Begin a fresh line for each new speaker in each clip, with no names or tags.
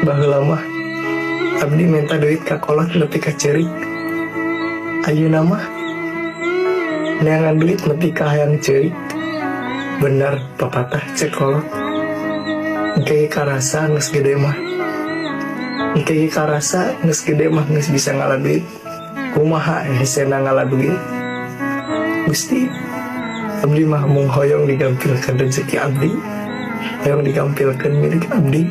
Baheula mah abdi minta duit ka kolot nepi ka ceurik. Ayeuna mah neangan duit nepi ka hayang ceurik. Bener papatah cek kolot. Engke karasa geus gede mah. Engke karasa geus gede mah geus bisa ngala duit. Kumaha hesena ngala duit? Gusti, abdi mah mung hoyong digampilkeun rezeki abdi. Hoyong digampilkeun milik abdi.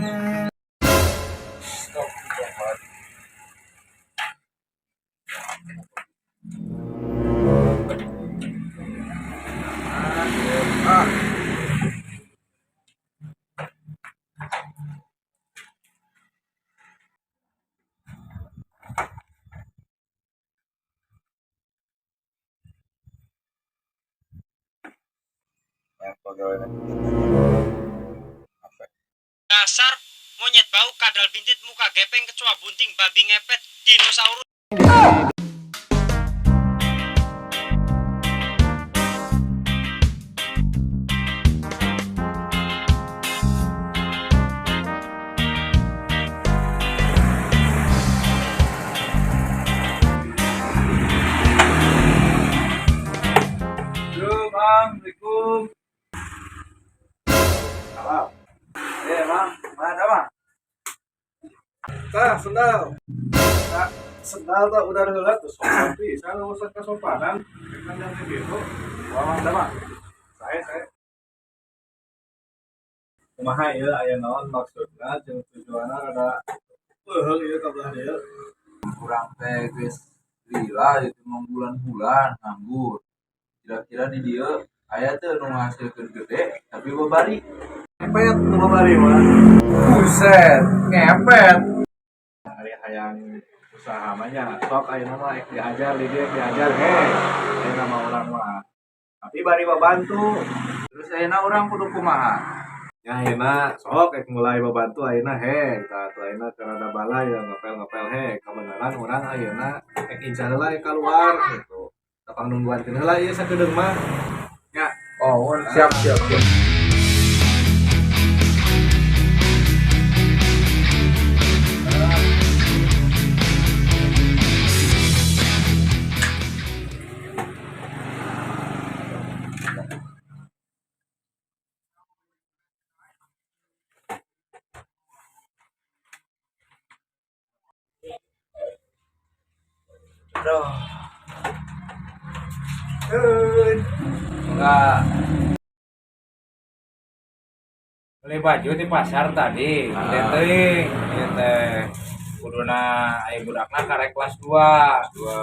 Dasar monyet bau, kadal bintit, muka gepeng, kecoa bunting, babi ngepet, dinosaurus.
Halo, Bang. Assalamualaikum. Salam. Eh, Bang. Mana, Bang?
Tah, sendal. Tah, sendal tak udah heula tuh sopan pisan usah kesopanan. Kan yang gitu.
Wah, Bang, ada, Bang.
Saya. Kumaha ieu, aya naon maksudna jeung tujuanna rada peuheung ieu ka belah dieu?
Kurang teh geus lila itu mah, bulan-bulan nganggur. Kira-kira di dieu aya teu nu ngahasilkeun gede tapi babari?
Ngepet nu babari mah.
Buset, ngepet.
Ari hayang usaha mah nya sok, ayeuna mah ek diajar di dieu, ek diajar he. Ayeuna mah urang mah. Tapi bari babantu.
Terus ayeuna urang kudu kumaha?
Ya, ayeuna sok ek mulai babantu ayeuna he. Tah tuh, ayeuna keur rada balai ya ngepel-ngepel he. Kebenaran urang ayeuna ek incar heula, ek keluar gitu. Tapang nungguan heula ieu sakedeung mah. Ya.
Oh, siap siap siap. Aduh. Enggak.
Beli baju di pasar tadi, gede teuing ieu teh. Kuduna aya budakna karek kelas 2.
Dua.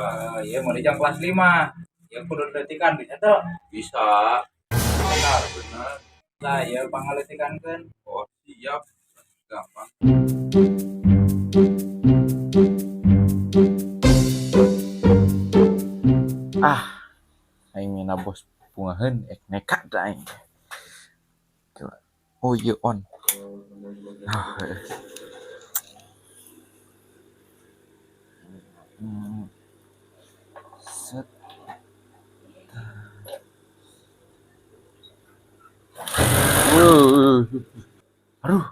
Ieu mau jam kelas 5. Ya kudu leutikan, bisa tuh?
Bisa.
Benar.
Benar.
Lah, ieu pangaleutikankeun.
Oh, siap. Gampang.
Ah, aing mina bos bungaheun, ek nekat da aing. Coba. Oh iya, on. Ah, eh. Set. Wuh. Aduh,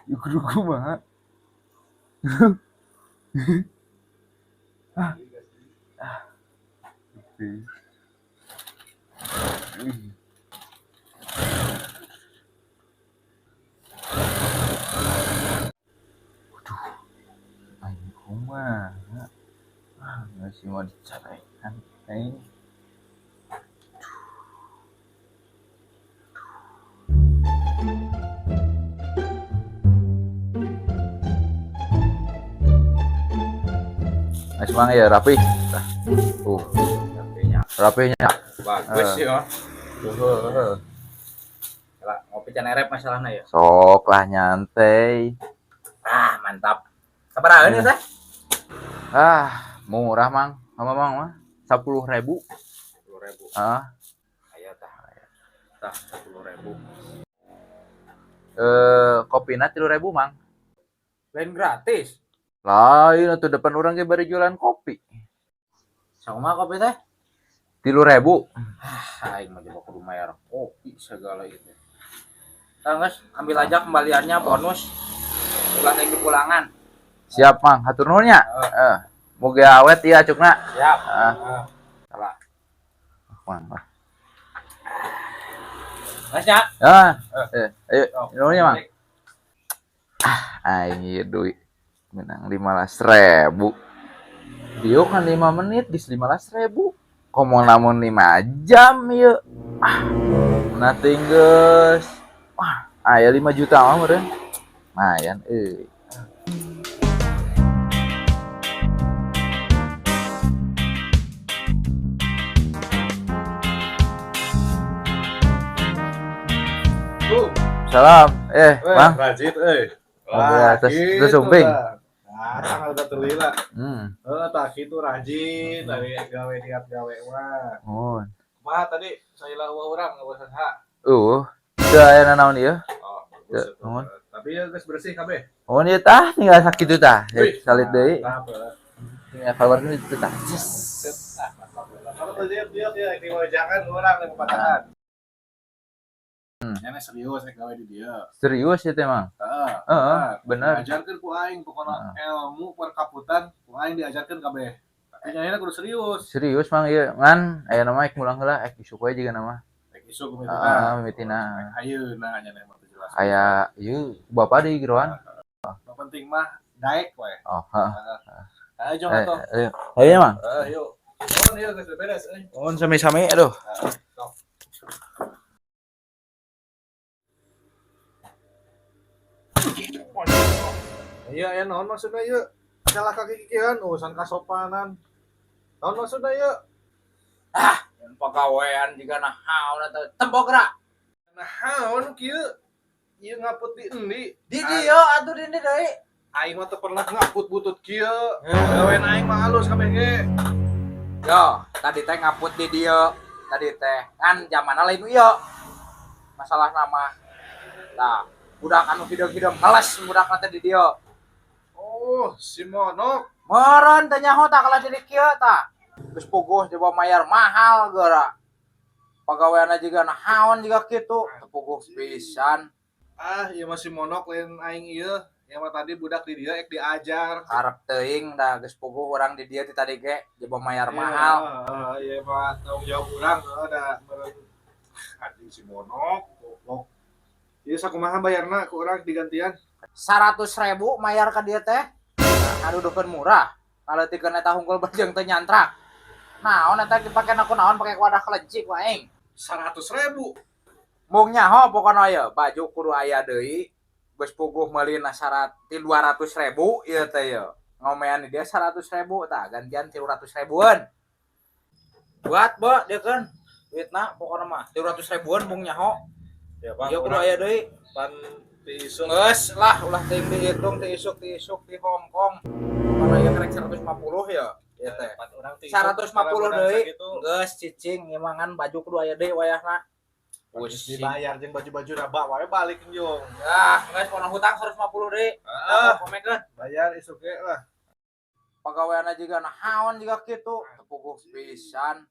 ieu kudu kumaha? Ah. Ah. Oke. Wih. Waduh, aing kumaha? Ah, geus mau dicarekan aing. Mas Mang ya rapi. Tah.
Rapinya.
Rapinya.
Bagus
Eh.
ya. Lah, ngopi can erep masalahna ya.
Sok lah, nyantai.
Ah, mantap. Sabaraha ini teh?
Ah, murah, Mang. Sama Mang mah 10.000.
10.000.
Ah,
Aya tah. Tah, 10.000.
eh, kopina 3.000, Mang.
Lain gratis.
Lain atuh, depan urang ge bari jualan kopi.
Sama kopi teh?
3.000.
Ah, aing mah coba kudu mayar kopi segala itu. Tah, geus, ambil aja kembaliannya, bonus. Ulah teh pulangan.
Siap, Mang. Hatur nuhun nya. Heeh. Moga awet ya acukna.
Siap.
Ah.
Salah.
Mang. Lah.
Mas ya.
Ah, ayo, nuhun nya, Mang. Ah, aing ieu duit menang 15.000. Diuk kan 5 menit geus 15.000. Komo lamun 5 jam ieu. Ah, nothing geus. Wah, aya 5 juta mah meureun. Lumayan euy. Salam. Bang.
Rajin euy.
Wah, terus sumping.
Nah, tanggal udah terlila. Tah kitu rajin dari gawe niat gawe mah.
Oh.
Kumaha tadi saya eueuh urang eueuh saha?
Teu aya nanaon ieu.
Oh, bagus
Teu, nuhun.
Tapi ya geus bersih kabeh.
Oh, ieu tah tinggal sakitu tah.
Wih,
Salit deui.
mantap, eh.
Tinggal keluarkeun itu tah.
Set, ah, mantap. Kalau tuh dia dia dia di wajangan urang di patahan. Nyane serius rek gawe di dieu.
Serius ya teh, Mang?
Heeh.
Heeh, bener.
Diajarkeun ku aing pokona ilmu perkaputan ku aing diajarkeun kabeh. Tapi nyane kudu serius.
Serius, Mang, ieu ngan aya nama ek mulang heula ek isuk we jiga nama.
Rek isuk mimitina.
Heeh, mimitina.
Ayeuna nyane mah teu jelas.
Aya ieu bapak di geroan.
Nu penting mah daek we.
Oh, heeh.
Ayo jong atuh.
Ayo, ayo, Mang.
Heeh, yuk. Nuhun ieu geus beres euy.
Nuhun sami-sami aduh.
Heeh, sok. Iya, ya naon maksudna ieu? Salah kaki kikian urusan kasopanan. Naon maksudna ieu?
Ah, yang pagawean juga nah haon atuh. Tembok gerak.
Nah, haon kieu? Ieu ngaput di endi?
Di dieu atuh di endi deui.
Aing mah teu pernah ngaput butut kieu. Gawean aing mah halus kabeh ge.
Yo, tadi teh ngaput di dieu. Tadi teh kan zamanna lain ieu. Masalah nama. Tah, budak anu hideung-hideung ngeles budak teh di dieu.
Oh, si Monok.
Meureun teh nyaho tah kalah jadi kieu tah. Geus puguh coba mayar mahal geura. Pagaweanna juga naon juga kitu, teu puguh pisan.
Ah, ieu mah si Monok lain aing ieu. Ieu mah tadi budak di dieu ek diajar.
Karep teuing da geus puguh urang di dieu ti tadi ge coba mayar mahal.
Heeh, ieu mah tanggung jawab urang heuh da meureun. Anjing si Monok, goblok. Ieu sakumaha bayarna ku urang digantian?
100.000 mayar ka dieu teh. Adudukeun murah. Ngaleutikeun eta hungkul bajeng teu nyantrak. Naon eta dipake ku naon pake wadah kelenci ku aing.
100.000.
Mung nyaho pokona ieu baju kudu aya deui. Geus puguh meulina 200.000 ieu teh ieu. Ngomean di dia 100.000 tah gantian 300.000-an. Buat bo dieu keun duitna pokona mah 300.000-an mung nyaho.
Ya, Bang.
Ieu kudu aya deui.
Pan ti isuk.
Geus lah ulah teuing dihitung ti isuk ti isuk di Hong Kong. Pokona ieu karek 150 ya. Ieu teh.
Pan urang ti isuk
150
menang
deui.
sakitu.
Geus cicing nyemangan baju kudu aya deui wayahna.
Pusing. Dibayar jeung baju-baju raba wae balik njung.
Ah, geus pokona hutang 150 deui.
Heeh.
Komekeun.
Bayar isuk ge lah.
Pagaweanna juga naon juga kitu, teu puguh pisan.